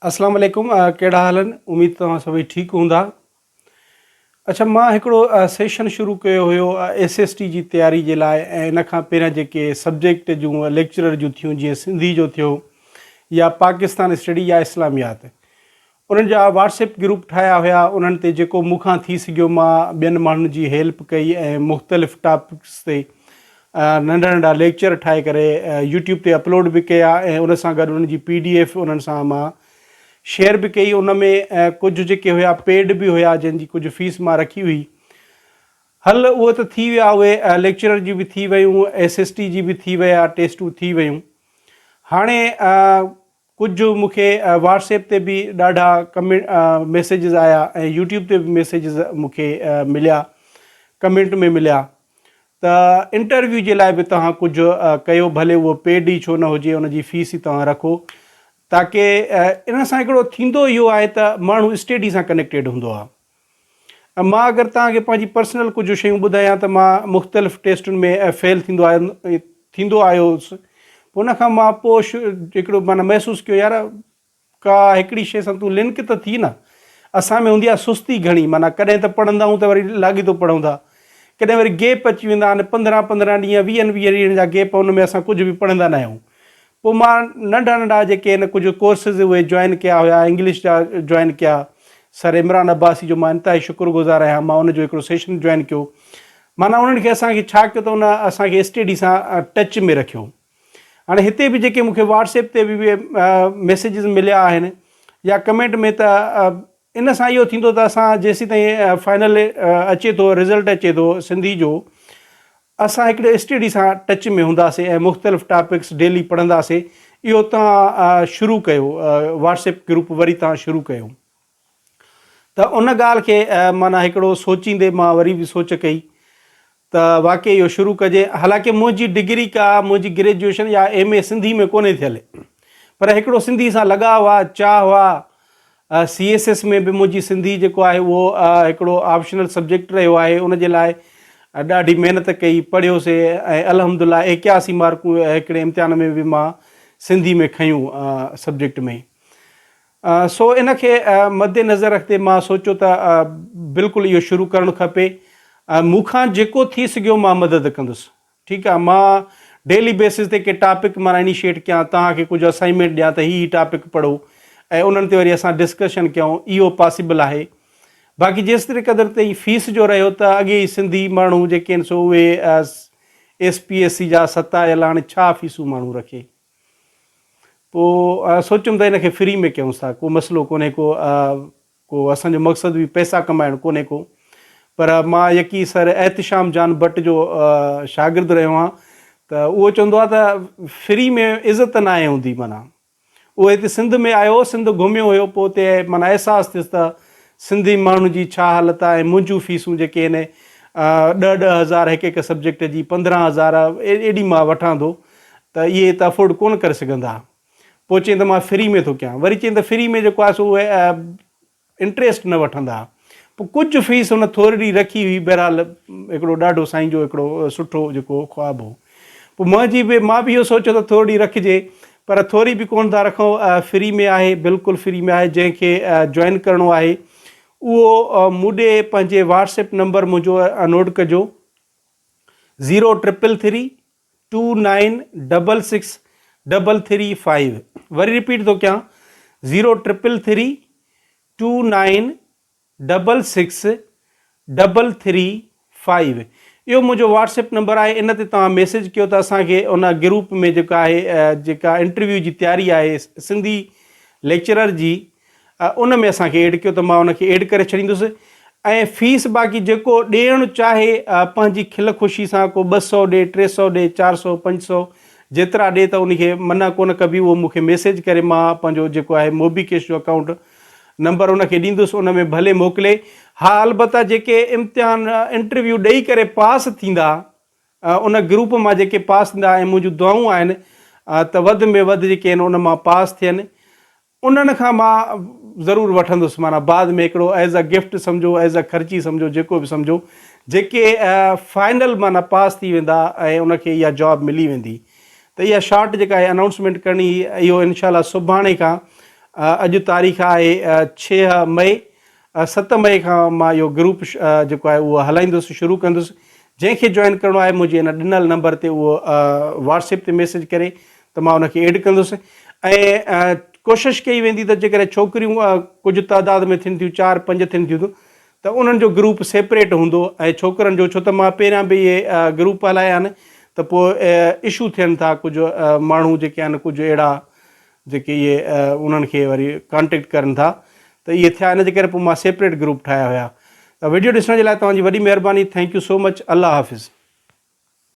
اسلام عليڪم ڪهڙا حال آهن اميد توهان سڀئي ٺيڪ هوندا اڇا مان هڪڙو سيشن شروع ڪيو هيو ايس ايس ٽي جي تياري جي لاء ۽ ان کان پهريان جيڪي سبجيڪٽ جون ليڪچرر جون ٿيون جيئن سنڌي جو ٿيو يا پاڪستان اسٽڊي يا اسلاميات انهن جا واٽس ايپ گروپ ٺاهيا هيا انهن تي جيڪو مون کان ٿي سگهيو مان ٻين ماڻهن جي هيلپ ڪئي ۽ مختلف ٽاپڪس تي ننڍا ننڍا ليڪچر ٺاهي ڪري يوٽيوب تي اپلوڊ به ڪيا ۽ ان سان گڏ انهن جي پي ڊي ايف انهن سان مان شيئر به ڪئي ان ۾ ڪجهه جيڪي هيا پيڊ به هيا جن جي ڪجهه فيس مان رکي هئي هل اهو ته ٿي ويا اهي ليڪچرر جي به ٿي ويون ايس ايس ٽي جي به ٿي ويا ٽيسٽون ٿي ويون هاڻي ڪجهه مون کي واٽس ايپ تي به ڏاڍا ڪمينٽ ميسيجز آيا ۽ يوٽيوب تي به ميسيجز مون کي مليا ڪمينٽ ۾ مليا ته انٽرويو جي لاء به توهان ڪجهه ڪيو ڀلي اهو پيڊ ئي ڇو نه هجي ان جي فيس ئي توهان رکو تاڪه ان سان هڪڙو ٿيندو اهو آهي ته ماڻهو اسٽيڊي سان ڪنيڪٽيڊ هوندو آهي ۽ مان اگر توهان کي پنهنجي پرسنل ڪجهه شيون ٻڌايان ته مان مختلف ٽيسٽن ۾ فيل ٿيندو آيو ٿيندو آيو هوس پوء ان کان مان پوء هڪڙو معنيٰ محسوس ڪيو يار ڪا هڪڙي شيء سان تون لنڪ ته ٿي نه اسان ۾ هوندي آهي سستي گهڻي معنيٰ ڪڏهن ته پڙهندا آهيون ته وري لاڳيتو پڙهون ٿا ڪڏهن وري گيپ اچي ويندا آهن پندرهن پندرهن ڏينهن ويهن ويهن ڏينهن جا گيپ ان ۾ اسان ڪجهه به پڙهندا نه آهيون پوء مان ننڍا ننڍا جيڪي آهن ڪجهه ڪورسز اهي جوائن ڪيا هيا انگلش جا جوائن ڪيا سر عمران عباسي جو مان انتهائي شڪر گذار آهيان مان ان جو هڪڙو سيشن جوائن ڪيو معنيٰ انهن کي اسان کي ڇا ڪيو ته ان اسان کي اسٽيڊي سان ٽچ ۾ رکيو هاڻي هتي به جيڪي مون کي واٽس ايپ تي به ميسيجز مليا آهن يا ڪمينٽ ۾ ته ان سان اهو ٿيندو ته اسان جيسيتائين فائنل اچي ٿو رزلٽ اچي ٿو سنڌي جو اسان هڪڙي اسٽيڊي سان ٽچ ۾ هونداسين ۽ مختلف ٽاپڪس ڊيلي پڙهنداسين اهو توهان شروع ڪيو واٽس ايپ گروپ وري توهان شروع ڪيو ته ان ڳالهه کي معنيٰ هڪڙو سوچيندي مان وري به سوچ ڪئي ته واقعي اهو شروع ڪجي حالانڪه منهنجي ڊگري ڪا منهنجي گريجوئيشن يا ايم اي سنڌي ۾ ڪونهي ٿيل پر هڪڙو سنڌي سان لڳاء هئا چاهه هئا سي ايس ايس ۾ به منهنجي سنڌي جيڪو آهي اهو هڪڙو آپشنل سبجيڪٽ رهيو آهي ان جي لاء ڏاڍي محنت ڪئي پڙهيوسي ۽ الحمد لله ايڪياسي مارڪون هڪڙي امتحان ۾ به مان سنڌي ۾ کنيون سبجيڪٽ ۾ سو ان کي مد نظر رکندي مان سوچيو ته بلڪل اهو شروع ڪرڻ کپي مون کان جيڪو ٿي سگهيو مان مدد ڪندس ٺيڪ آ مان ڊيلي بيسز تي ڪي ٽاپڪ معنيٰ انيشيٽ ڪيان توهان کي ڪجهه اسائنمينٽ ڏيان ته هي هي ٽاپڪ پڙهو ۽ انهن تي وري اسان ڊسڪشن ڪيون اهو پاسيبل آهي باقي جيستري قدر تائين فيس جو رهيو ته اڳي ئي سنڌي ماڻهو جيڪي آهن سو اهي ايس پي ايس سي جا ستايل هاڻي ڇا فيسون ماڻهو رکي پوء سوچيم ته ان کي فري ۾ ڪيونس ٿا ڪو مسئلو ڪونهي ڪو ڪو اسان جو مقصد به پئسا ڪمائڻ ڪونهي ڪو پر مان يقي سر احتشام جان بٽ جو شاگرد رهيو آهيان ته اهو چوندو آهي ته فري ۾ عزت ناهي هوندي معنيٰ اهو هتي سنڌ ۾ آيو سنڌ گهميو هيو پوء اتي معنيٰ احساس ٿيس ته سنڌي ماڻهن جي ڇا حالت آهي ۽ منهنجون فيسون جيڪي آهن ڏهه ڏهه هزار هڪ هڪ سبجيڪٽ جي 15 هزار ايڏي مان وٺان ٿو ته اهي ته افورڊ ڪونه ڪري سگهندا پوء چيائين ته مان فري ۾ ٿو ڪيان. وري چيائين ته فري ۾ جيڪو آهي سو اهي انٽريسٽ نه وٺندا. پوء ڪجهه فيس هن ٿورڙي رکي هئي. بهرحال هڪڙو ڏاڍو سائين جو هڪڙو سٺو جيڪو خواب هو. پوء منهنجي به مان به اهو سوچيو ته ٿورڙي رکجي پر ٿوري به ڪونه ٿا رکون. فري ۾ آهي بلڪل فري ۾ آهي جنهن کي جوائن ڪرڻو آهي اهو مون ڏي پنهنجي واٽس ايپ نمبر منهنجو نوٽ ڪجو zero triple three two nine double six double three five وري رپيٽ ٿو ڪيان zero triple three two nine double six double three five اهو منهنجو واٽس ايپ نمبر آهي ان تي توهان ميسيج ڪيو ته اسان کي ان گروپ ۾ جيڪا آهي جيڪا انٽرويو جي تياري آهي سنڌي ليڪچرر جي ان ۾ اسان کي ايڊ ڪيو ته مان ان کي ايڊ ڪري ڇڏيندس ۽ فيس باقي جيڪو ڏيڻ چاهي پنهنجي کل خوشي سان ڪو 200 ڏي 300 ڏي 400 500 جيترا ڏي ته ان کي منع ڪونه ڪبي اهو مون کي ميسيج ڪري مان پنهنجو جيڪو آهي موبي ڪيش جو اڪائونٽ نمبر ان کي ڏيندس ان ۾ ڀلي موڪلي ها البته جيڪي امتحان انٽرويو ڏئي ڪري پاس ٿيندا ان گروپ مان جيڪي پاس ٿيندا ۽ منهنجون دعائون آهن ته وڌ ۾ وڌ جيڪي آهن ان مان پاس ٿين انهن کان مان ضرور وٺندس معنيٰ بعد ۾ هڪڙو ايز ا گفٽ سمجهو ايز ا خرچي سمجهو جيڪو به سمجهو جيڪي فائنل معنيٰ پاس ٿي ويندا ۽ ان کي اها جاب ملي ويندي ته اها شارٽ جيڪا آهي انائونسمينٽ ڪرڻي هئي اهو انشاء الله سڀاڻي کان اڄ تاريخ آهي 6 مئي، 7 مئي کان مان اهو گروپ جيڪو آهي اهو هلائيندس، شروع ڪندس. جنهن کي جوائن ڪرڻو آهي منهنجي ان ڏنل نمبر تي اهو واٽس ايپ تي ميسيج ڪري ته مان ان کي ايڊ ڪندس ۽ ڪوشش ڪئي ويندي ته جيڪڏهن ڇوڪريون ڪجهه تعداد ۾ ٿين ٿيون چار پنج ٿين ٿيون ته انهن جو گروپ سيپريٽ هوندو ۽ ڇوڪرن جو ڇو ته مان پهريان به اهي گروپ هلايا آهن ته پوء اشو ٿين ٿا ڪجهه ماڻهو جيڪي آهن ڪجهه اهڙا جيڪي اهي انهن کي وري ڪانٽيڪٽ ڪرن ٿا ته اهي ٿيا ان جي ڪري پوء مان سيپريٽ گروپ ٺاهيا هيا ته وڊيو ڏسڻ جي لاء توهان جي وڏي مهرباني thank you so much Allah Hafiz.